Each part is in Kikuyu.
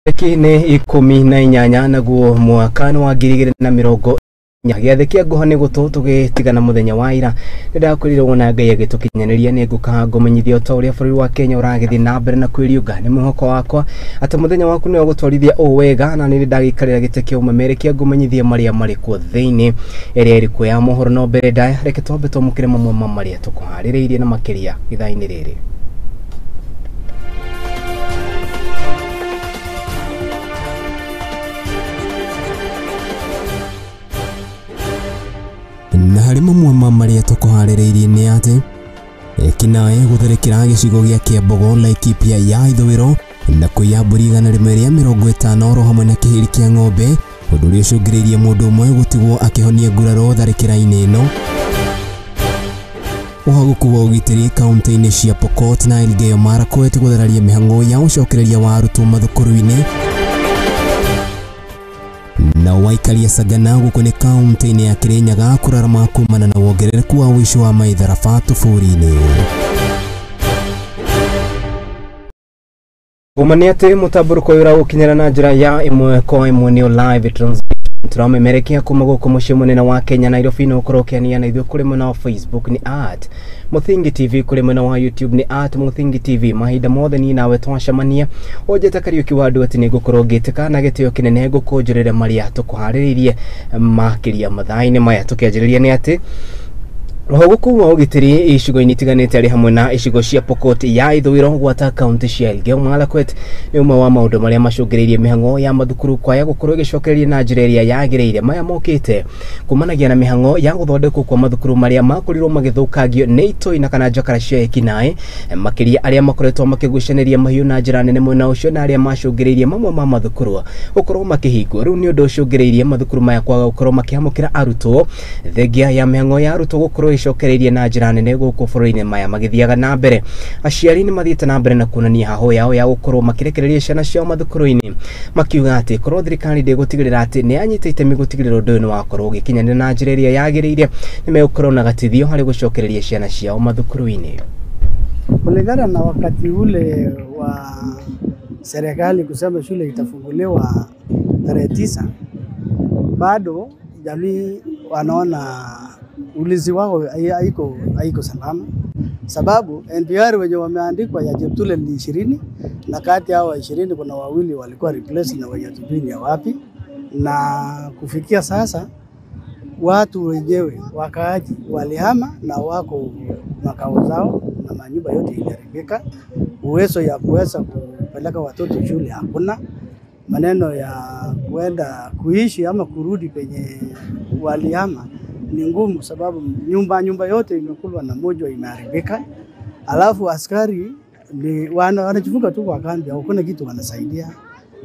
Tarĩki nĩ 18 naguo mwaka nĩ wa 2020. Gĩathĩ kĩa ngũha nĩ gũtũ tũgĩtigana mũthenya wa ira nĩ ndakorirwo na Ngai agĩtũkinyanĩria. Nĩ ngũka ngũmenyithia o ta ũrĩa bũrũri wa Kenya ũragĩthiĩ na mbere na kwĩriũnga. Nĩ mwĩhoko wakwa atĩ mũthenya waku nĩ ũgũtwarithia ũũ wega, na nĩ ndagĩikarĩra gĩtĩ kĩa ũmemerekia ngũmenyithie marĩa marĩ kuo thĩinĩ ĩrĩa ĩrĩ kuo ya mohoro. No mbere ndaya, reke twambe twamũkĩre mamwe ma marĩa tũkũharĩrĩirie na makĩria ithaa-inĩ rĩrĩ. Na harĩ mamwe ma marĩa tũkũharĩrĩirie nĩ atĩ ekinaĩ gũtharĩkĩra gĩcigo gĩa Kĩambogo, Laikipia ya ithũĩro, na kũiya mbũri 150 oro hamwe na kĩhĩri kĩa ng'ombe, ũndũ ũrĩa ũcũngĩrĩirie mũndũ ũmwe gũtigwo akĩhonia nguraro tharĩkĩra-inĩ ĩno. Ũhagũku wa ũgitĩri kaunti-inĩ cia Pokot na Elgeyo Marakwet gũthararia mĩhang'o ya ũcokereria wa arutwo mathukuru-inĩ. Na waikaria Sagana gũkũ nĩ kaunti-inĩ ya Kirinyaga kũrarama kumana na wongerereku wa ũici wa maitharaba tũbũri-inĩ. Ũma nĩ atĩ mũtambũrũko ũyũ ũragũkinyĩra na njĩra ya ĩmwe kwa ĩmwe nĩyo live transmission tũramemerekia kuma gũkũ mũciĩ mũnene wa Kenya, Nairobi. No ũkorwo ũkĩania na ithuĩ kũrĩ mwena wa Facebook nĩ @MuthingiTV, kũrĩ mwena wa YouTube nĩ @MuthingiTV. Mahinda mothe niĩ nawe twacemania ũnjĩte Kariũki wa andũ atĩ nĩ ngũkorwo ngĩtĩka na gĩtĩo kĩnene ngũkũnjũrĩre marĩa tũkũharĩrĩirie makĩria mathaa-inĩ maya. Tũkĩanjĩrĩria nĩ atĩ ũhagũku wa ũgitĩri icigo-inĩ itiganĩte arĩ hamwe na icigo cia Pokot ya ithũĩro gwata kaunti cia Elgeyo Marakwet nĩ ũmwe wa maũndũ marĩa macũngĩrĩirie mĩhang'o ya mathukuru kwaya gũkorwo ĩgĩcokereria na njĩra ĩrĩa yagĩrĩire. Maya mokĩte kumanagia na mĩhang'o ya gũthondekwo kwa mathukuru marĩa makorirwo magĩthũkangio nĩ itoi na kana njakara cia ekinaĩ, makĩria arĩa makoretwo makĩgucanĩria mahiũ na njĩra nene mwena ũcio, na arĩa macũngĩrĩirie mamwe ma mathukuru gũkorwo makĩhingwo. Rĩu nĩ ũndũ ũcũngĩrĩirie mathukuru maya kwaga gũkorwo makĩamũkĩra arutwo, thengia ya mĩhang'o ya arutwo gũkorwo ĩcokereirie na njĩra nene gũkũ bũrũri-inĩ. Maya magĩthiaga na mbere, aciari nĩ mathiĩte na mbere na kuonania hahũ yao ya gũkorwo makĩrekereria ciana ciao mathukuru-inĩ, makiuga atĩ korwo thirikari ndĩgũtigĩrĩra atĩ nĩ yanyita itemi gũtigĩrĩra ũndũ ũyũ nĩ wakorwo ũgĩkinyanĩra na njĩra ĩrĩa yagĩrĩire, nĩ megũkorwo na gatithio harĩ gũcokereria ciana ciao mathukuru-inĩ. Kulingana na wakati ule wa serikali kusema shule itafunguliwa tarehe 9, bado jamii wanaona ulinzi wao haiko salama, sababu NPR wenye wameandikwa ya Cheptulel ni 20, na kati hao 20 kuna wawili walikuwa replace na wenye hatujui ni wapi. Na kufikia sasa watu wenyewe wakaaji walihama na wako makao zao na manyumba yote iliharibika. Uwezo ya kuweza kupeleka watoto shule hakuna. Maneno ya kuenda kuishi ama kurudi penye walihama ni ngumu, sababu nyumba yote imekulwa na mojo imeharibika. Alafu askari ni wanajifunga tu kwa kambi, hakuna kitu wanasaidia.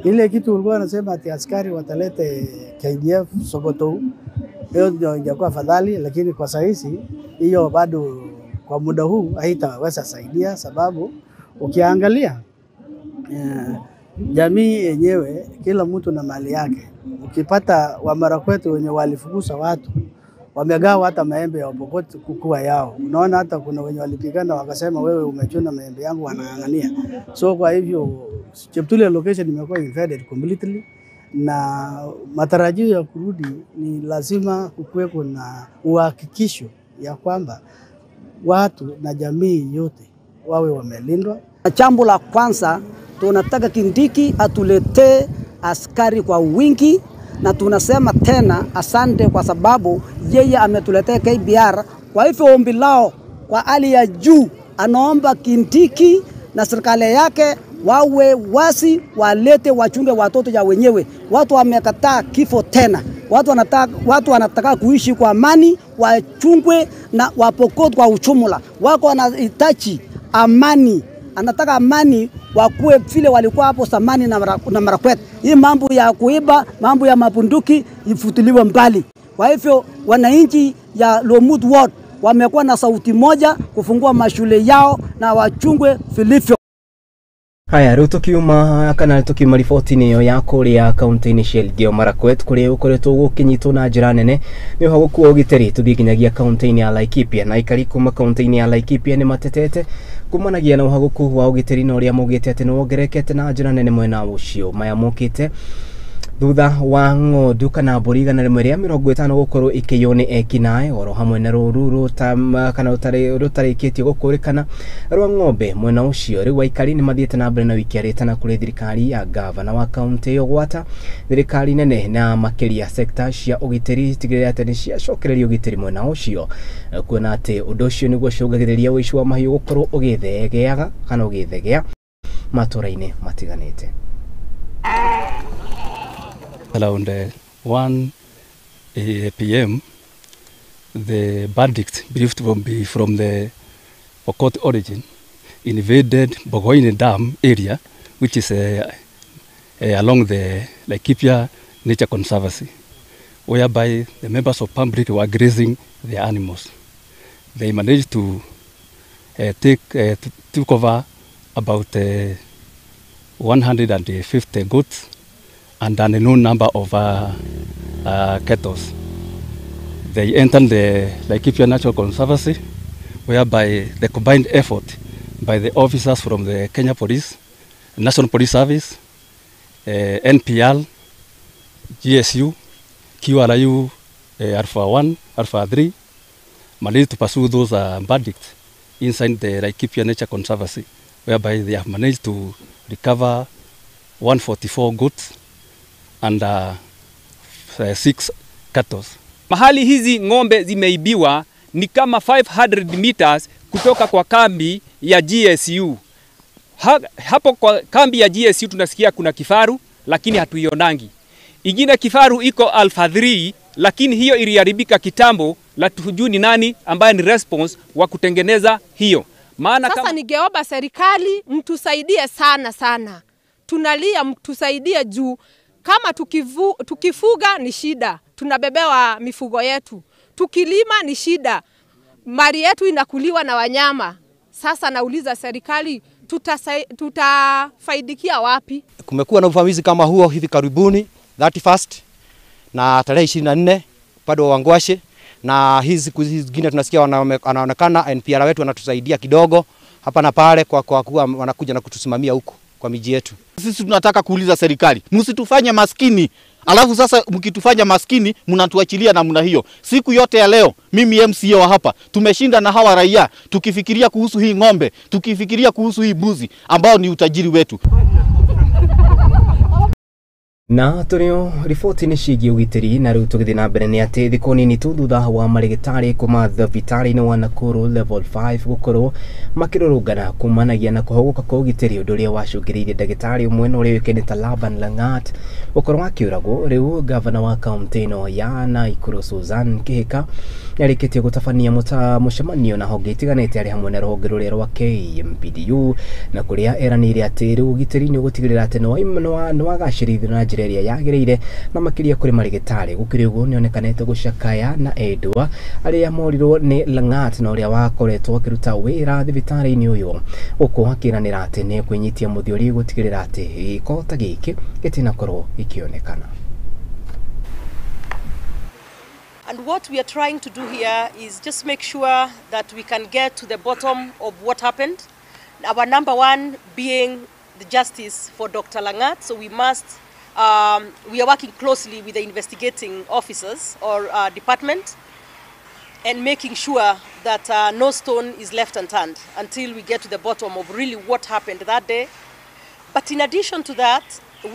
Ile kitu walikuwa wanasema ati askari watalete KDF Sokoto, hiyo ndio ingekuwa afadhali, lakini kwa sahizi hiyo bado kwa muda huu haitaweza saidia, sababu ukiangalia jamii yenyewe kila mtu na mali yake. Ukipata wa Marakwet wenye walifukuza watu wamegawa hata maembe ya Pokot kukua yao. Unaona hata kuna wenye walipigana wakasema wewe umechuna maembe yangu, wanang'ang'ania. So kwa hivyo Cheptulel location imekuwa invaded completely, na matarajio ya kurudi ni lazima kukuweko na uhakikisho ya kwamba watu na jamii yote wawe wamelindwa. Jambo la kwanza tunataka Kindiki atuletee askari kwa wingi, na tunasema tena asante kwa sababu yeye ametuletea KBR. Kwa hivyo ombi lao kwa hali ya juu, anaomba Kindiki na serikali yake wawe wasi, walete wachunge watoto ya wenyewe. Watu wamekataa kifo tena, watu wanataka kuishi kwa amani, wachungwe na Wapokot kwa uchumula. Wako wanahitaji amani, anataka amani wakuwe vile walikuwa hapo zamani na Marakwet. Hii mambo ya kuiba, mambo ya mabunduki ifutiliwe mbali. Kwa hivyo wananchi ya Lomut Ward wamekuwa na sauti moja kufungua mashule yao na wachungwe vilivyo. Haya, rĩu tũkiuma kana tũkiuma riboti-inĩ ĩyo ya kũrĩa kaunti-inĩ cia Elgeyo Marakwet kũrĩa gũkoretwo gũkĩnyitwo na njĩra nene nĩ ũhagũku wa ũgitĩri, tũthiĩ nginyagia kaunti-inĩ ya Laikipia. Na aikari kuma kaunti-inĩ ya Laikipia nĩ matetete kumanagia na ũhagũku wa ũgitĩri na ũrĩa maugĩte atĩ nĩ wongererekete na njĩra nene mwena ũcio. Maya mokĩte thutha wa ng'ondu kana mbũri 150 gũkorwo ikĩiywo nĩ ekinaĩ oro hamwe na rũru kana rũtarĩkĩtie gũkũrĩkana rwa ng'ombe mwena ũcio. Rĩu aikari nĩ mathiĩte na mbere na wiki arĩtana kũrĩ thirikari ya gavana wa kaunti ĩyo gwata thirikari nene na makĩria sekta cia ũgitĩri tigĩrĩra atĩ nĩ ciacokereria ũgitĩri mwena ũcio, kuona atĩ ũndũ ũcio nĩguo ũcũngagĩrĩria ũici wa mahiũ gũkorwo ũgĩthegeaga kana ũgĩthegea matũra-inĩ matiganĩte. Around 1 p.m., the bandits, believed to be from the Pokot origin, invaded Bogoine Dam area, which is along the Laikipia Nature Conservancy, whereby the members of public were grazing their animals. They managed to took over about 150 goats and an unknown number of cattle. They entered the Laikipia Natural Conservancy, whereby the combined effort by the officers from the Kenya Police, National Police Service, NPL, GSU, QRU, Alpha 1, Alpha 3, managed to pursue those bandits inside the Laikipia Nature Conservancy, whereby they have managed to recover 144 goats and 6 cattle. Mahali hizi ng'ombe zimeibiwa ni kama 500 meters kutoka kwa kambi ya GSU. Hapo kwa kambi ya GSU tunasikia kuna kifaru lakini hatuionangi. Ingine kifaru iko Alpha 3 lakini hiyo iliharibika kitambo, la tujui ni nani ambaye ni response wa kutengeneza hiyo. Maana sasa ningeomba serikali mtusaidie sana sana. Tunalia mtusaidie juu kama tukifuga ni shida, tunabebewa mifugo yetu. Tukilima ni shida, mali yetu inakuliwa na wanyama. Sasa nauliza serikali tutafaidikia wapi? Kumekuwa na uvamizi kama huo hivi karibuni 31st na tarehe 24 upande wa Wangwashe, na hizi siku zingine tunasikia wanaonekana NPR wetu wanatusaidia kidogo hapa na pale kwa kuwa wanakuja na kutusimamia huko kwa miji yetu. Sisi tunataka kuuliza serikali, msitufanye maskini. Alafu sasa mkitufanya maskini mnatuachilia namna hiyo. Siku yote ya leo mimi MCA wa hapa tumeshinda na hawa raia tukifikiria kuhusu hii ng'ombe, tukifikiria kuhusu hii mbuzi ambao ni utajiri wetu. Na tũrĩo riboti nĩ ciĩgiĩ ũgitĩri na rĩu tũgĩthiĩ na mbere nĩ atĩ thikũ nini tu thutha wa marĩgĩtarĩ kuma thibitarĩ-inĩ wa Nakuru level 5 gũkorwo makĩrũrũngana kumanagia na kũhũgũka kwa ũgitĩri, ũndũ ũrĩa wacũngĩrĩirie ndagĩtarĩ ũmwe na ũrĩa ũĩkaine ta Laban Langat gũkorwo akĩũragwo. Rĩu gavana wa kaunti ĩno ya Nakuru Susan Kihika nĩarĩkĩtie gũtabania mũcemanio na honge itiganĩte arĩ hamwe na rũhonge rũrĩa rwa KMPDU, na kũrĩa eranĩire atĩ rĩu ũgitĩri nĩ ũgũtigĩrĩra atĩ nĩwagacĩrithio na njĩra ĩrĩa yagĩrĩire na makĩria kũrĩ marĩgĩtarĩ. Gũkĩrĩ ũguo nĩonekanĩte gũcakaya na endwa arĩa morirwo nĩ Langat na ũrĩa wakoretwo akĩruta wĩra thibitarĩ-inĩ ũyũ, gũkũ akĩranĩra atĩ nĩ kwĩnyitia mũthiori gũtigĩrĩra atĩ gĩko ta gĩkĩ gĩtinakorwo gĩkĩonekana. And what we are trying to do here is just make sure that we can get to the bottom of what happened. Our number one being the justice for Dr. Langat. So we must, we are working closely with the investigating officers or department and making sure that no stone is left unturned until we get to the bottom of really what happened that day. But in addition to that,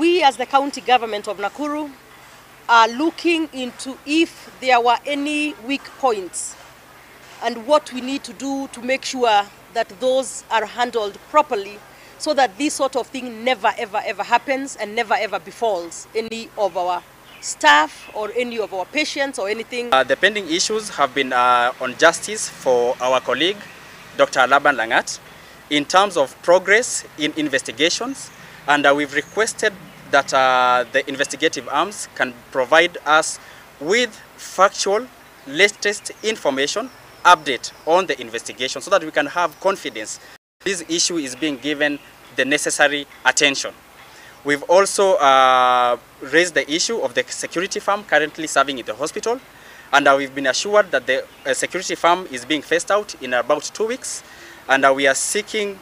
we as the county government of Nakuru are looking into if there were any weak points and what we need to do to make sure that those are handled properly so that this sort of thing never, ever, ever happens and never, ever befalls any of our staff or any of our patients or anything. The pending issues have been on justice for our colleague, Dr. Laban Langat, in terms of progress in investigations, and we've requested that the investigative arms can provide us with factual, latest information, update on the investigation so that we can have confidence. This issue is being given the necessary attention. We've also raised the issue of the security firm currently serving in the hospital, and we've been assured that the security firm is being phased out in about 2 weeks, and we are seeking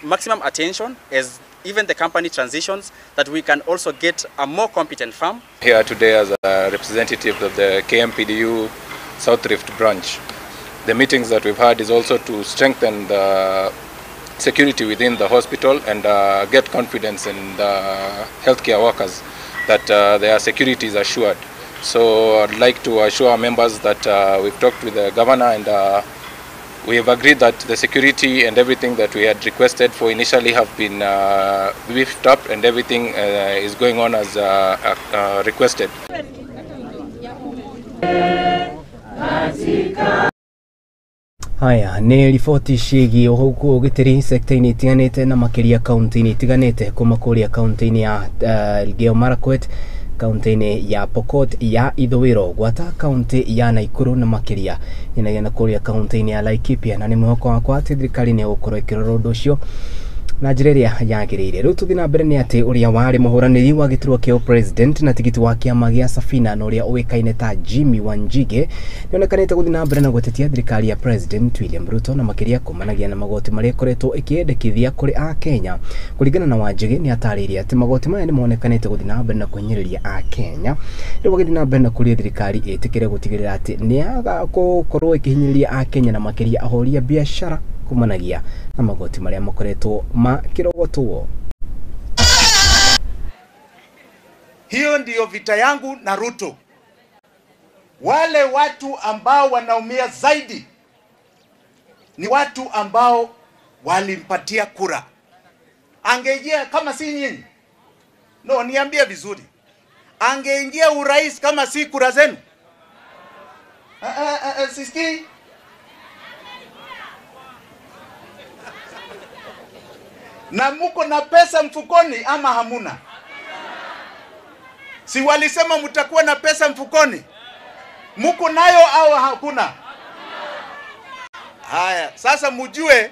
maximum attention as even the company transitions, that we can also get a more competent firm. Here today as a representative of the KMPDU South Rift branch. The meetings that we've had is also to strengthen the security within the hospital and get confidence in the healthcare workers that their security is assured. So I'd like to assure our members that we've talked with the governor and we have agreed that the security and everything that we had requested for initially have been beefed up, and everything is going on as requested. Haya nĩ riboti ciĩgiĩ ũhũku ũgitĩri sekta-inĩ itiganĩte na makĩria kaunti-inĩ itiganĩte kuma kũrĩa kaunti-inĩ ya Elgeyo Marakwet, kaunti-inĩ ya Pokot ya Ithũĩro, gwata kaunti ya Nakuru na makĩria nginyagia na kũrĩa kaunti-inĩ ya Laikipia, na nĩ mwĩhoko wakwa atĩ thirikari nĩ ĩgũkorwo ĩkĩrora ũndũ ũcio na njĩra ĩrĩa yagĩrĩire. Rĩu tũthiĩ na mbere nĩ atĩ ũrĩa warĩ mũhũranĩri wa gĩturwa kĩa president na tigiti wa kĩama gĩa Safina na ũrĩa ũĩkaine ta Jimmy Wanjigi nĩonekanĩte gũthiĩ na mbere na gũtetia thirikari ya President William Ruto na makĩria kumanagia na magoti marĩa ĩkoretwo ĩkĩendekithia kũrĩ Akenya. Kũringana na Wanjigi nĩ atarĩirie atĩ magoti maya nĩmonekanĩte gũthiĩ na mbere na kũhinyĩrĩria Akenya, rĩu agĩthiĩ na mbere na kũria thirikari ĩtĩkĩre gũtigĩrĩra atĩ nĩyaga gũkorwo ĩkĩhinyĩrĩria Akenya na makĩria ahũri a biacara kumanagia na magoti marĩa makoretwo makĩrogotwo. Hiyo ndiyo vita yangu na Ruto. Wale watu ambao wanaumia zaidi ni watu ambao walimpatia kura. Angeingia kama si nyinyi. No, niambie vizuri. Angeingia urais kama si kura zenu? Sisikii. Na muko na pesa mfukoni ama hamuna? Si walisema mtakuwa na pesa mfukoni? Muko nayo au hakuna? Haya, sasa mujue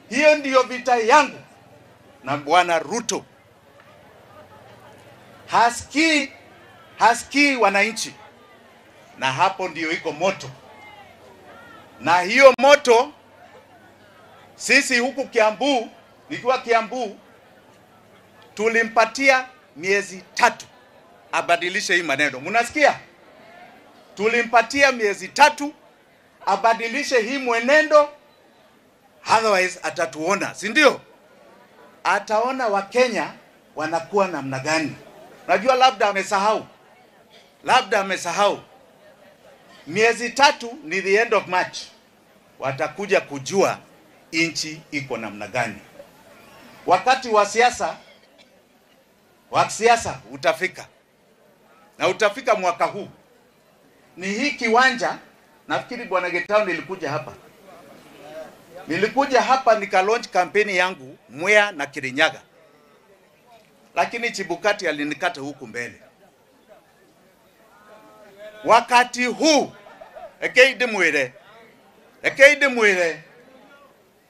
hiyo ndiyo vita yangu na Bwana Ruto. Hasikii wananchi. Na hapo ndiyo iko moto. Na hiyo moto sisi huku Kiambu, nikiwa Kiambu, tulimpatia miezi 3 abadilishe hii maneno. Mnasikia? Tulimpatia miezi 3 abadilishe hii mwenendo, otherwise atatuona, si ndio? Ataona Wakenya wanakuwa namna gani. Najua labda amesahau. Labda amesahau. Miezi 3 ni the end of March. Watakuja kujua inchi iko namna gani. Wakati wa siasa utafika. Na utafika mwaka huu. Ni hii kiwanja, nafikiri Bwana Getao nilikuja hapa. Nilikuja hapa nika launch kampeni yangu Mwea na Kirinyaga. Lakini Chibukati alinikata huku mbele. Wakati huu, ekeide mwire.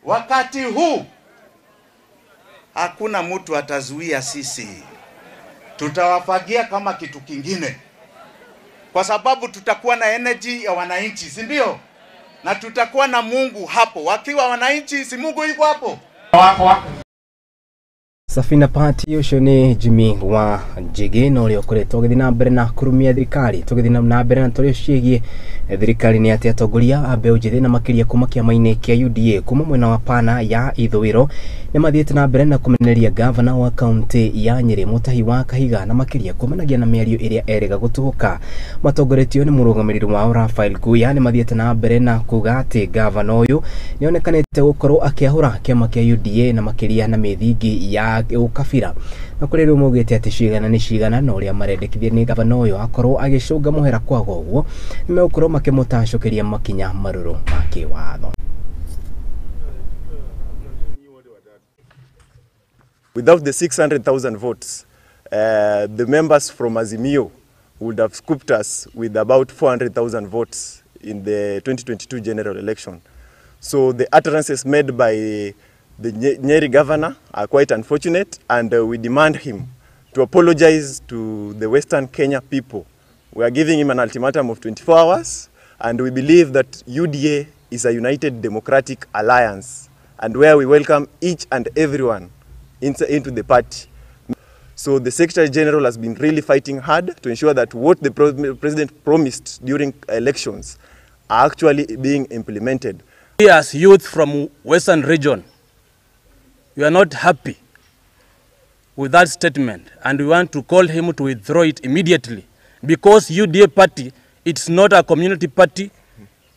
Wakati huu hakuna mtu atazuia sisi. Tutawafagia kama kitu kingine. Kwa sababu tutakuwa na energy ya wananchi, si ndio? Na tutakuwa na Mungu hapo. Wakiwa wananchi, si Mungu yuko hapo? Safina Party ucio ni Jimmy Wanjigi na uria ukoretwo ũgĩthiĩ na mbere na kũrumia thirikari. Tũgĩthiĩ na mbere na tũrĩa ciĩgiĩ thirikari nĩ atĩ atongoria a mbeũ njĩthĩ na makĩria kuma kĩama-inĩ kĩa UDA kuma mwena wa Pana ya Ithũĩro nĩ mathiĩte na mbere na kũmenereria gavana wa kaunti ya Nyĩrĩ Mutahi wa Kahiga na makĩria kumanagia na mĩario ĩrĩa erĩga gũtuhũka. Matongoretio nĩ mũrũgamĩrĩri wao Raphael Guya nĩ mathiĩte na mbere na kuga atĩ gavana ũyũ nĩonekanĩte gũkorwo akĩahũra kĩama kĩa UDA na makĩria na mĩthingi ya ũkabira. Na kũrĩ rĩu maugĩte atĩ cigana nĩ cigana na ũrĩa marendekithia nĩ gavana ũyũ akorwo agĩcũnga mũhera kwaga ũguo nĩmegũkorwo makĩmũtacũkĩria makinya marũrũ ma kĩwatho. Without the 600,000 votes, the members from Azimio would have scooped us with about 400,000 votes in the 2022 general election. So the utterances made by the Nyeri governor are quite unfortunate, and we demand him to apologize to the Western Kenya people. We are giving him an ultimatum of 24 hours, and we believe that UDA is a united democratic alliance, and where we welcome each and everyone into the party. So the Secretary General has been really fighting hard to ensure that what the president promised during elections are actually being implemented. We as youth from Western region, we are not happy with that statement, and we want to call him to withdraw it immediately, because UDA party, it's not a community party,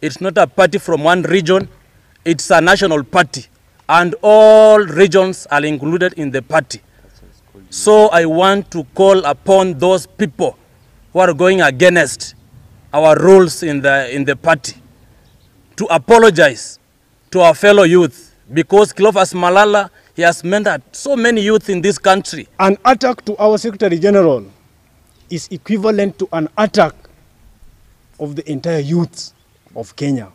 it's not a party from one region, it's a national party, and all regions are included in the party. So I want to call upon those people who are going against our rules in the party to apologize to our fellow youth, because Cleophas Malala, he has mentored so many youth in this country. An attack to our Secretary General is equivalent to an attack of the entire youth of Kenya.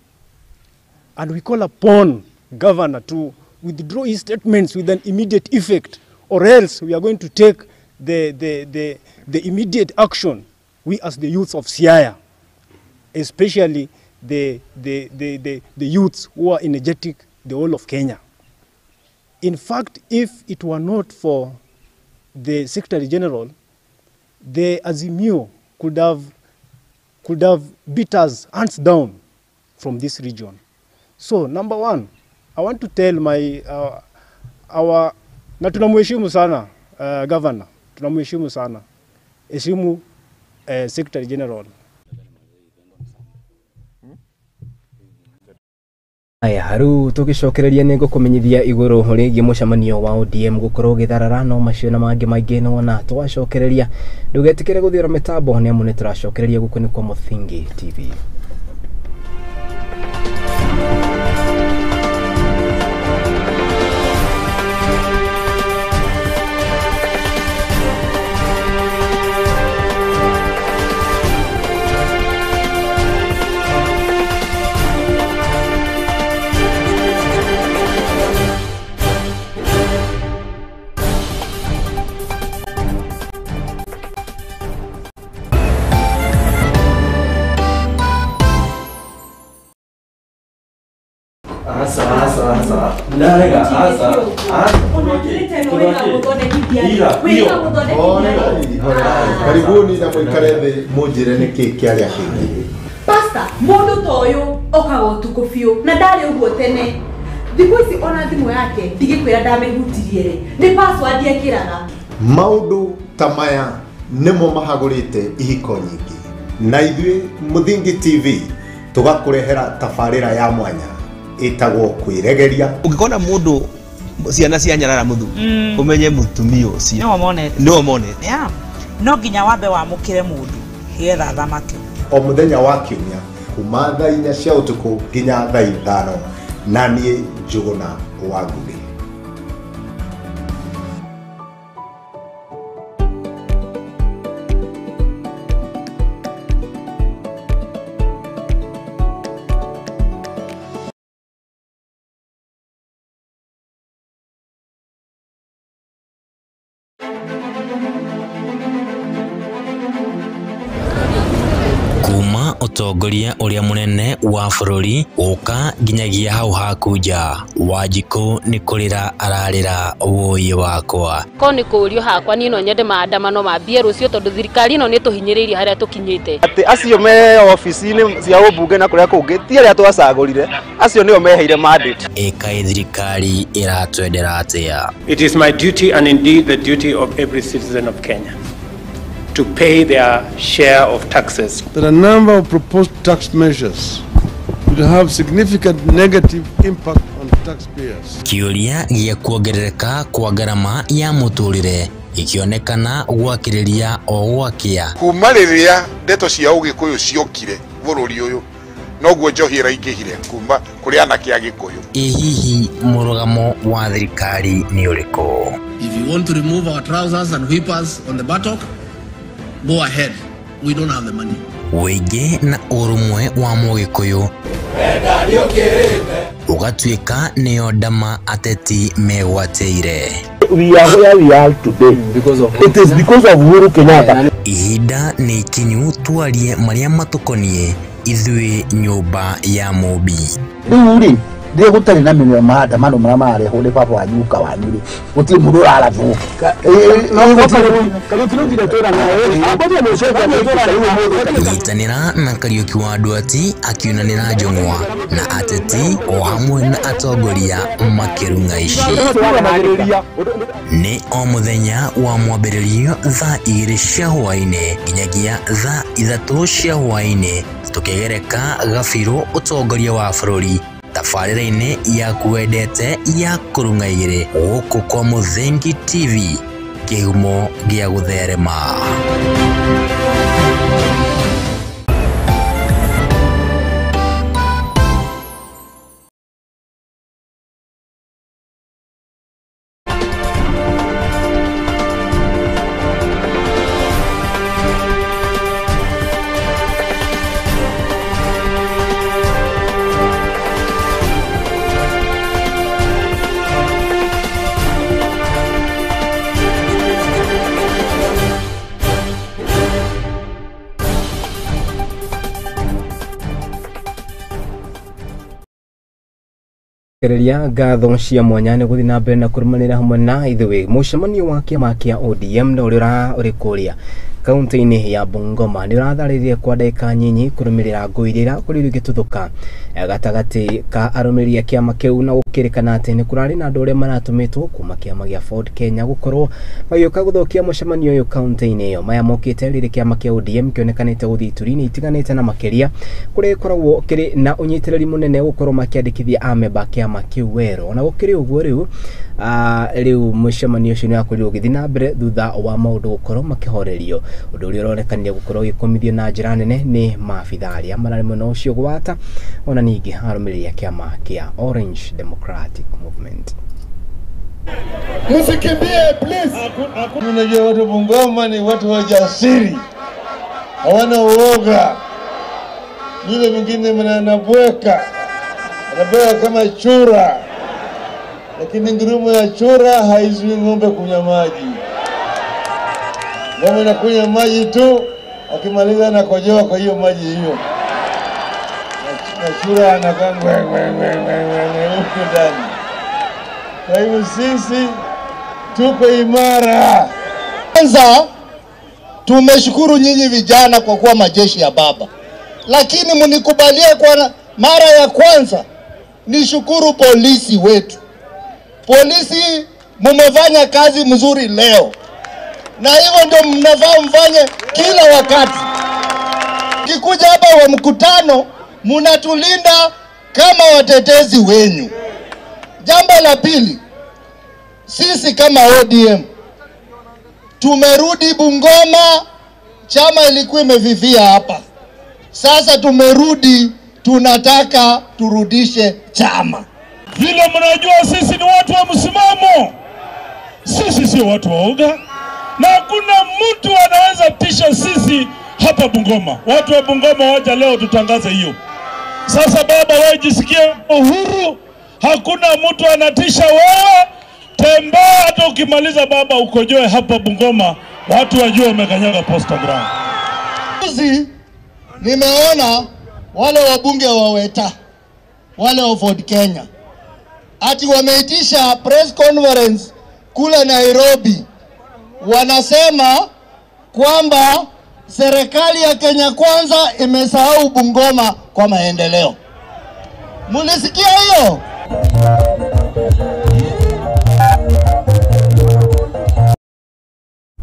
And we call upon Governor to withdraw his statements with an immediate effect, or else we are going to take the immediate action, we as the youths of Siaya, especially the youths who are energetic, the whole of Kenya. In fact, if it were not for the Secretary General, the Azimio could have beat us hands down from this region. So, number one, I want to tell my our na tunamheshimu sana governor, tunamheshimu sana, heshimu Secretary General. Aya haru tugicokereria ni ngukumenyithia iguru ringi mucemanio wa ODM gukorwo githarara no macio na mangi maingi no na twacokereria ndugetikire guthiora mitambo ni amu ni turacokereria guku ni kwa Muthingi TV. Karibuni na mwikare thi munjire niki kiaria kingi. Pastor, mundu ta uyu okaga utuku biu na ndari uguo tene. Thiku ici ona thimu yake ndigikwira ndamihutirie ri ni password ekiraga. Maundu ta maya nimo mahagurite ihiko nyingi, na ithuĩ Muthingi TV tugakurehera tabarĩra ya mwanya ĩtagwo kwĩregeria. Ũngĩkona mũndũ ciana cia nyarara mũthu ũmenye mũtumia ũcio nĩwe monete. Yeah. No nginya wambe wamũkĩre mũndũ getha thamake. O mũthenya wa kiumia kuma thaa 4 cia ũtukũ nginya thaa 5, na niĩ Njũgũna wa Ngũgĩ. Utongoria uria munene wa bururi uka nginyagia hau hakunja Wanjikũ ni kurira ararira woi wakwa ko ni kurio hakwa ni no nyende maandamano mambie rucio tondu thirikari ino ni tuhinyiriirie haria tukinyite ati acio me ofisi-ini cia ubunge na kuria kungi ti aria twacagurire acio nio meheire mandate. Ĩkaĩ thirikari iratwendera atia? It is my duty and indeed the duty of every citizen of Kenya to pay their share of taxes. There are a number of proposed tax measures will have significant negative impact on taxpayers. Kiuria gĩa kuongerereka kwa ngarama ya mũtũrĩre ikionekana gwakĩrĩria o gwakia. Kuma rĩrĩa ndeto cia ũgĩkũyũ ciokire bũrũri ũyũ noguo njohi ĩraingĩhire kuma kũrĩ anake a Gĩkũyũ. Ĩ hihi mũrũgamo wa thirikari nĩ ũrĩkũ? If you want to remove our trousers and whippers on the buttock, go ahead. We don't have the money. Wĩingĩ na ũrũmwe wa Mũgĩkũyũ ũgatuĩka nĩyo ndama ateti megwatĩire. We are where we are today because of it is because of Uhuru Kenyatta. Ihinda nĩ ikinyu twarie marĩa matũkoniĩ ithuĩ nyũmba ya Mũmbi. Rĩu rĩ rĩrĩa gũtarĩ na maandamano marĩa mararehwo nĩ baba wanyu guka wanyu rĩ gũtirĩ mũndũ ũrarathwo. Nyitanĩra na Kariũki wa Nduati akiunanĩra njũng'wa na ateti o hamwe na atongoria makĩrung'a ici. Nĩ o mũthenya wa mwambĩrĩrio thaa 2 cia hwaĩ-inĩ nginyagia thaa 3 cia hwaĩ-inĩ tũkĩgereka gabirũ ũtongoria wa bũrũri tabarĩra-inĩ yaku wendete ya kũrung'a igĩrĩ gũkũ kwa Mũthingi TV kĩhumo gĩa gũtherema. Kereria ngatho cia mwanya nĩ gũthiĩ na mbere na kũrũmanĩra hamwe na ithuĩ mũcemanio wa kĩama kĩa ODM na ũrĩa ũrĩ kũrĩa kaunti-inĩ ya Bungoma nĩ ũratharĩrie kwa ndagĩka nyinyi kũrũmĩrĩra ngũĩ iria irakorirwo igĩtuthũka gatagatĩ ka arũmĩrĩri a kĩama kĩu na gũkĩrĩkana atĩ nĩ kũrarĩ na andũ arĩa maratũmĩtwo kuma kĩama gĩa Ford Kenya gũkorwo magĩũka gũthũkia mũcemanio ũyũ kaunti-inĩ ĩyo. Maya mokĩte rĩrĩ kĩama kĩa ODM kĩonekanĩte gũthiĩ ituri-inĩ itiganĩte na makĩria kũrĩa gĩkoragwo kĩrĩ na ũnyitĩrĩri mũnene gũkorwo makĩandĩkithia amemba kĩama kĩu werũ. Ona gũkĩrĩ ũguo rĩu rĩu mũcemanio ũcio nĩ wakorirwo ũgĩthiĩ na mbere thutha wa maũndũ gũkorwo makĩhorerio, ũndũ ũrĩa ũronekanire gũkorwo ũgĩkũmithio na njĩra nene nĩ maabitha arĩa mararĩ mwena ũcio gwata ona ningĩ arũmĩrĩri a kĩama kĩa Orange Democratic Movement. Msikimbie please. Unajua watu Bungoma ni watu wajasiri, hawana uoga. Yule mwingine anabweka, anabweka kama chura, lakini ngurumo ya chura haizuii ng'ombe kunywa maji. Ng'ombe anakunywa maji tu, akimaliza anakojoa kwa hiyo maji hiyo, na chura anakaa ngwe ngwe ngwe ngwe huko ndani. Kwa hivyo sisi tuko imara. Kwanza tumeshukuru nyinyi vijana kwa kuwa majeshi ya baba, lakini mnikubalie kwa mara ya kwanza nishukuru polisi wetu. Polisi mumefanya kazi mzuri leo, na hivyo ndio mnafaa mfanye kila wakati. Kikuja hapa wa mkutano mnatulinda kama watetezi wenyu. Jambo la pili, sisi kama ODM tumerudi Bungoma. Chama ilikuwa imevivia hapa, sasa tumerudi, tunataka turudishe chama. Vile mnajua sisi ni watu wa msimamo, sisi si watu waoga, na hakuna mtu anaweza tisha sisi hapa Bungoma. Watu wa Bungoma waja leo tutangaze hiyo. Sasa baba, wewe jisikie uhuru, hakuna mtu anatisha wewe. Tembea, hata ukimaliza baba ukojoe hapa Bungoma, watu wajue umekanyaga posta ground. Juzi nimeona wale wabunge wa Weta, wale wa Ford Kenya, ati wameitisha press conference kule Nairobi. Wanasema kwamba serikali ya Kenya Kwanza imesahau Bungoma kwa maendeleo. Mulisikia hiyo?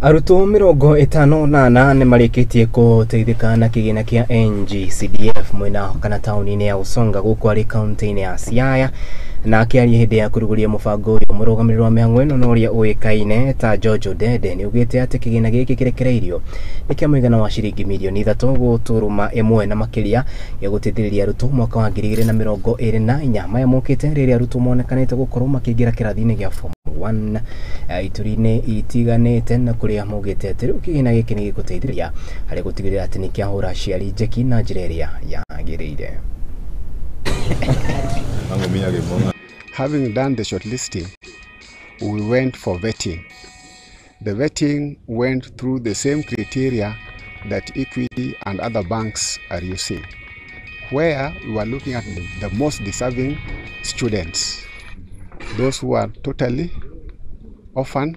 Arutwo 54 nĩmarĩkĩtie gũteithĩka na kĩgĩna kĩa NGCDF mwena kana taũni-inĩ ya Usonga gũkũ arĩ kaunti-inĩ ya Siaya. Na akĩaria hĩndĩ ya kũrugũria mũbango ũyũ, mũrũgamĩrĩri wa mĩhang'o ĩno na ũrĩa ũĩkaine ta George Odede nĩaugĩte atĩ kĩgĩna gĩkĩ kĩrekereirio nĩ kĩa mũigana wa ciringi mirioni 3.1 na makĩria gĩa gũteithĩrĩria arutwo mwaka wa 2024. Maya mokĩte rĩrĩa arutwo monekanĩte gũkorwo makĩingĩra kĩrathi-inĩ gĩa form 1 ituri-inĩ itiganĩte na kũrĩa maugĩte atĩ rĩu kĩgĩna gĩkĩ nĩ gĩgũteithĩrĩria harĩ gũtigĩrĩra atĩ nĩ kĩahũra aciari njeki na njĩra ĩrĩa yagĩrĩire. Having done the shortlisting, we went for vetting. The vetting went through the same criteria that Equity and other banks are using, where we were looking at the most deserving students, those who are totally orphan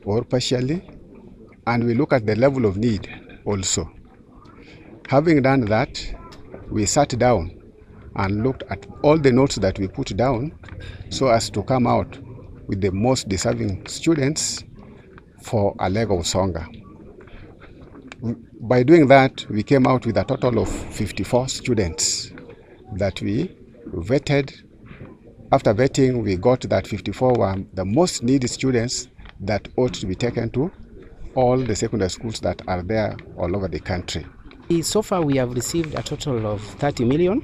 or partially, and we look at the level of need also. Having done that, we sat down and looked at all the notes that we put down so as to come out with the most deserving students for Alego Usonga. By doing that, we came out with a total of 54 students that we vetted. After vetting, we got that 54 were the most needy students that ought to be taken to all the secondary schools that are there all over the country. So far, we have received a total of 30 million,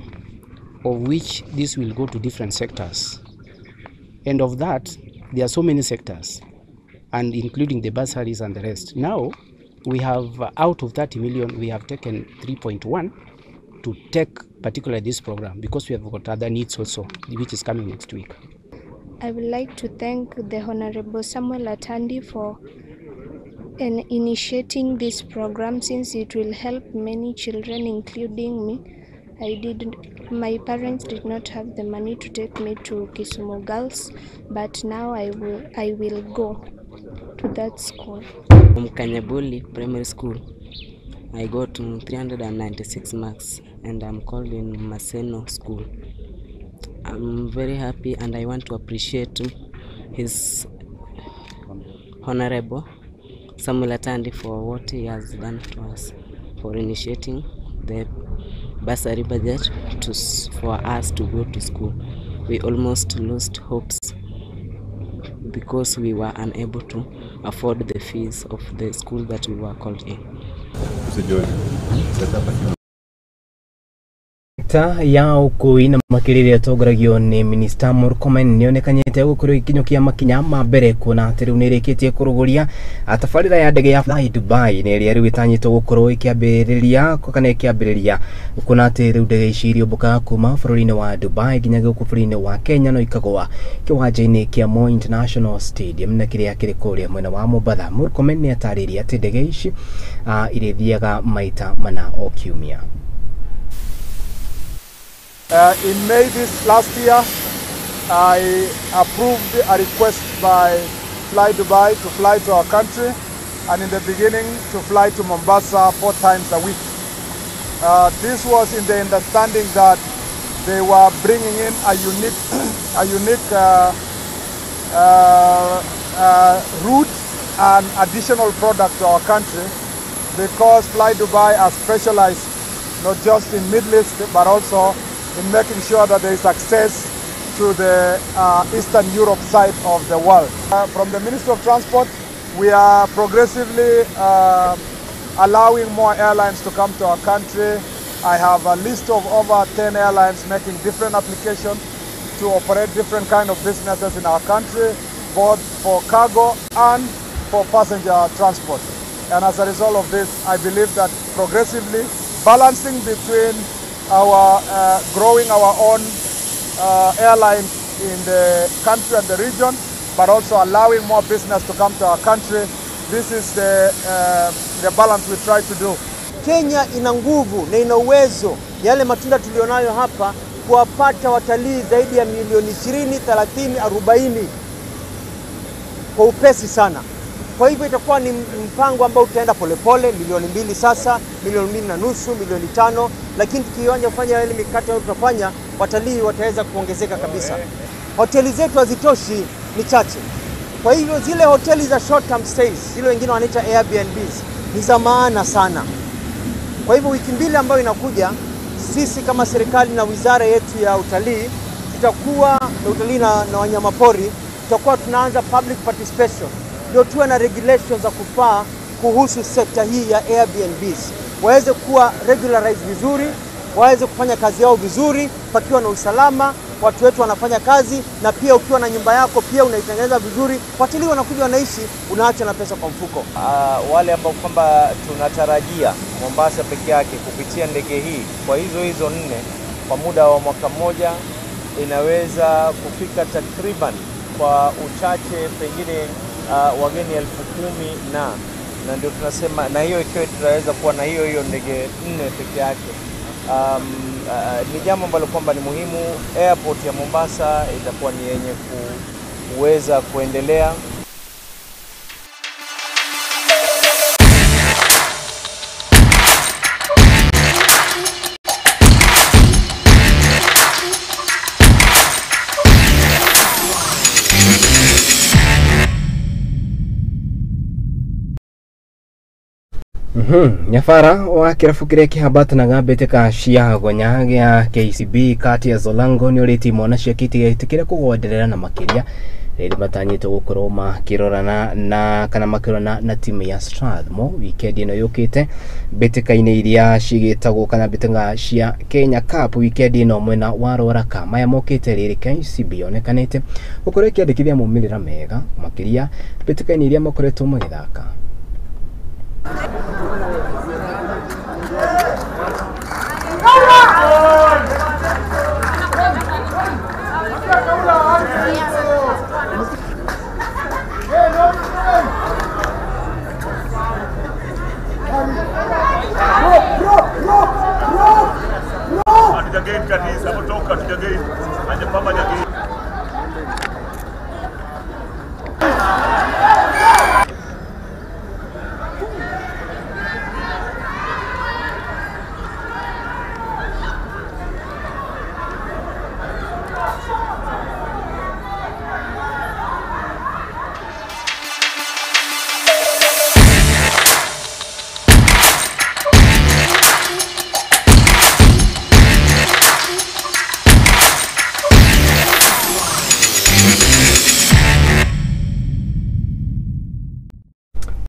of which this will go to different sectors. And of that, there are so many sectors, and including the bursaries and the rest. Now, we have, out of 30 million, we have taken 3.1 to take particularly this program, because we have got other needs also, which is coming next week. I would like to thank the Honorable Samuel Atandi for initiating this program, since it will help many children, including me. My parents did not have the money to take me to Kisumu Girls, but now I will go to that school. From Kanyaboli Primary School, I got 396 marks and I'm called in Maseno School. I'm very happy and I want to appreciate his Honorable Samuel Atandi for what he has done to us, for initiating the bursary budget for us to go to school. We almost lost hopes because we were unable to afford the fees of the school that we were called in. Ta ya ukui na makĩria ĩtongoragio nĩ Minister Murkomen nĩonekanyĩte gũkorwo ikinyũkia makinya ma mbere kuona atĩ rĩu nĩrĩkĩtie kũrũgũria tabarĩra ya ndege ya Fly Dubai na ĩrĩa rĩu ĩtanyĩtwo gũkorwo ĩkĩambĩrĩria kana ĩkĩambĩrĩria kuona atĩ rĩu ndege ici iriũmbũkaga kuma bũrũri-inĩ wa Dubai nginya gũkũ bũrũri-inĩ wa Kenya no ikagũa kĩwanja-inĩ kĩa Moi International Stadium na kĩrĩa kĩrĩ kũrĩa mwena wa Mombatha. Murkomen nĩatarĩirie atĩ ndege ici irĩthiaga maita mana o kiumia. In May this last year, I approved a request by Fly Dubai to fly to our country, and in the beginning to fly to Mombasa 4 times a week. This was in the understanding that they were bringing in a unique route and additional product to our country, because Fly Dubai are specialized not just in Middle East but also in making sure that there is access to the Eastern Europe side of the world. From the Ministry of Transport, we are progressively allowing more airlines to come to our country. I have a list of over 10 airlines making different applications to operate different kind of businesses in our country, both for cargo and for passenger transport. And as a result of this, I believe that progressively balancing between our growing our own airlines in the country and the region, but also allowing more business to come to our country. This is the balance we try to do. Kenya ina nguvu na ina uwezo, yale matunda tulionayo hapa, kuwapata watalii zaidi ya milioni 20, 30, 40 kwa upesi sana. Kwa hivyo itakuwa ni mpango ambao utaenda polepole, milioni 2 sasa, milioni 2.5, milioni 5, lakini tukianza kufanya yale mikakati ambayo tutafanya, watalii wataweza kuongezeka kabisa. Hoteli zetu hazitoshi, ni chache. Kwa hivyo zile hoteli za short term stays, zile wengine wanaita Airbnbs, ni za maana sana. Kwa hivyo wiki mbili ambayo inakuja, sisi kama serikali na wizara yetu ya utalii, tutakuwa na utalii na wanyamapori, tutakuwa tunaanza public participation. Ndio tuwe na regulations za kufaa kuhusu sekta hii ya Airbnbs. Waweze kuwa regularized vizuri, waweze kufanya kazi yao vizuri, pakiwa na usalama, Watu wetu wanafanya kazi, na pia ukiwa na nyumba yako pia unaitengeneza vizuri, watalii wanakuja wanaishi, unaacha na pesa kwa mfuko. Wale ambao kwamba tunatarajia Mombasa peke yake kupitia ndege hii kwa hizo 4 kwa muda wa mwaka mmoja inaweza kufika takriban kwa uchache pengine wageni 10,000 na ndio tunasema, na hiyo ikiwa tunaweza kuwa na hiyo ndege 4 peke yake. Ni jambo ambalo kwamba ni muhimu. Airport ya Mombasa itakuwa ni yenye kuweza kuendelea. Nyabara wa kĩrabu kĩrĩa kĩhambatanaga mbĩtĩka cia gonya gĩa KCB kati ya Zolango nĩ ũrĩtie imwana ciake itigetĩkĩre kũgonderera na makĩria rĩrĩ matanyĩtwo gũkorwo makĩrorana na kana makĩrorana na timu ya Strathmore wikendi ĩno yũkĩte mbĩtĩka-inĩ iria cigĩtagwo kana mbĩtĩka cia Kenya Cup wikendi ĩno mwena wa Ruaraka. Maya mokĩte rĩrĩ KCB yonekanĩte gũkorwo ĩkĩandĩkithia maumĩrĩra mega makĩria mbĩtĩka-inĩ iria makoretwo magĩthaka.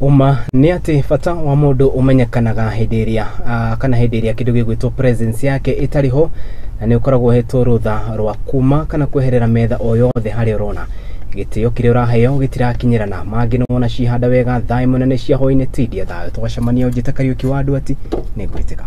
Uma nĩ atĩ bata wa mũndũ ũmenyekanaga hĩndĩ ĩrĩa kana hĩndĩ ĩrĩa kĩndũ gĩgwĩtwo presence yake ĩtarĩ ho, na nĩ ũkoragwo ũhetwo rũtha rwa kuma kana kweherera metha o yothe harĩa ũrona gĩtĩo kĩrĩa ũraheo gĩtirakinyĩrana. Mangĩ nĩ wona cihanda wega thaa 8 cia hwaĩ-inĩ tindia thayũ. Tũgacemania ũnjĩta Kariũki wa andũ ati nĩ ngwĩtĩka.